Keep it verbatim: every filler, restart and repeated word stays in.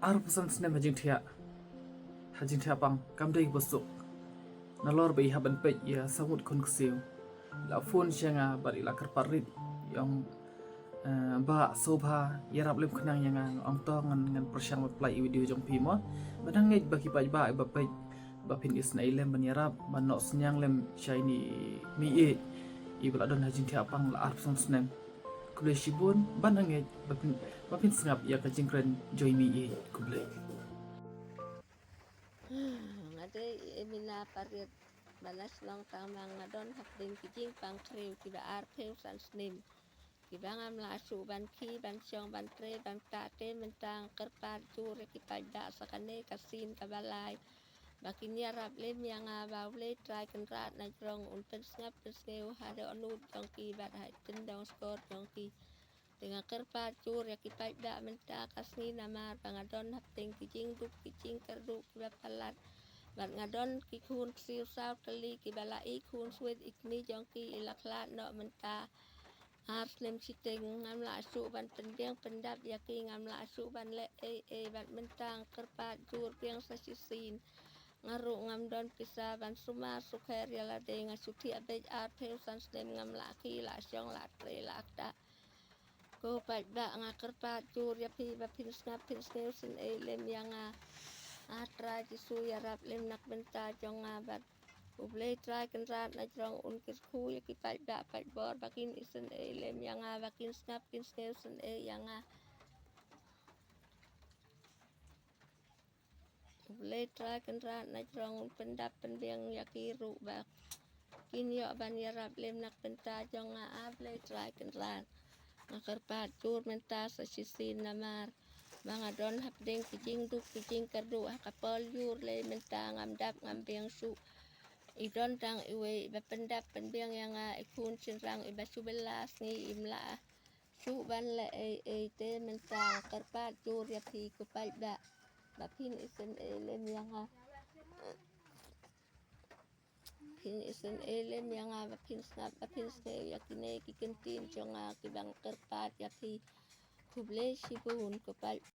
Arphew san snem ha jingthiah, ha jingthiah pang kam dei ba suk. Nalor ba i hap ban peit ïa Sangut khun ksiew, i la phone sha nga bad i la kyrpad rit ïa nga, eh, ba sngewbha ïarap lem khnang ïa nga. Ong to ngan, ngan pyrshang ban plie ïa i video jong phi mo. Ba dang ngeit ba ki paidbah ba peit ba phin isynei lem ban ïarap ban noh synñiang lem sha ine i mei ïeit iba la don ha jingthiah pang la arphew san snem. Khublei shibun, ba dang ngeit ba phin, ba phin sngap ïa ka jingkren jong i mei ïeit. Khublei. Nga dei i Emina Pariat, ba na shnong Tangmang. Nga don hapdeng ki jingpang khrew kiba arphew san snem, kiba ngam lah shuh ban khie, ban shong, ban trei, ban ktah. Te mynta nga kyrpad jur ïa ki paidbah sa kane ka sien kaba lai ba kin ïarap lem ïa nga, ba U Blei Trai Kynrad na jrong un pynsngap pynsngew ha dohnud jong ki bad ha i tyndong shkor jong ki. Te nga kyrpad jur ïa ki paidbah mynta ka sngi namar ba nga don hapdeng ki jingduk ki jingkyrduh kiba palat. Bad nga don ki khun ksiew saw tylli kiba la ïeit, khun swit i kmie jong ki i la khlad noh mynta ar snem shiteng. Ngam lah shuh ban pynbiang pyndap ïa ki, ngam lah shuh ban leh ei ei. Bad mynta nga kyrpad jur biang sa shisien. Nga ruh ngam don pisa ban sumar sukher ïa lade. Nga shu thiah beit arphew san snem, ngam lah khie, lah shong, lah trei, lah ktah. Ko paidbah, nga kyrpad jur ïa phi ba phin sngap, phin sngew isynei lem ïa nga. A Trai Jisu, ïarap lem na ka bynta jong nga bad U Blei Trai Kynrad na jrong un kyrkhu ïa ki paidbah paidbor ba kin isynei lem ïa nga, ba kin sngap, kin sngew isynei ïa nga. U Blei Trai Kynrad na jrong un pyndap pynbiang ïa ki ruh ba kin ïoh ban ïarap lem na ka bynta jong nga, A Blei Trai Kynrad. Nga kyrpad jur mynta sa shisien namar ba nga don hapdeng ki jingduk ki jingkyrduh. Ha ka por ïur lei mynta ngam dap ngam biang shuh. I don tang iwei iba pyndap pynbiang ïa nga, i khun shynrang iba shu bylla sngi, im lah shuh ban leh ei ei. Te mynta nga kyrpad jur ïa phi ko paidbah ba phin isynei lem ïa nga. Phin isynei lem ïa nga, ba phin sngap, ba phin sngew ïa kine ki kyntien jong nga kiba nga kyrpad ïa phi. Khublei shibun ko paid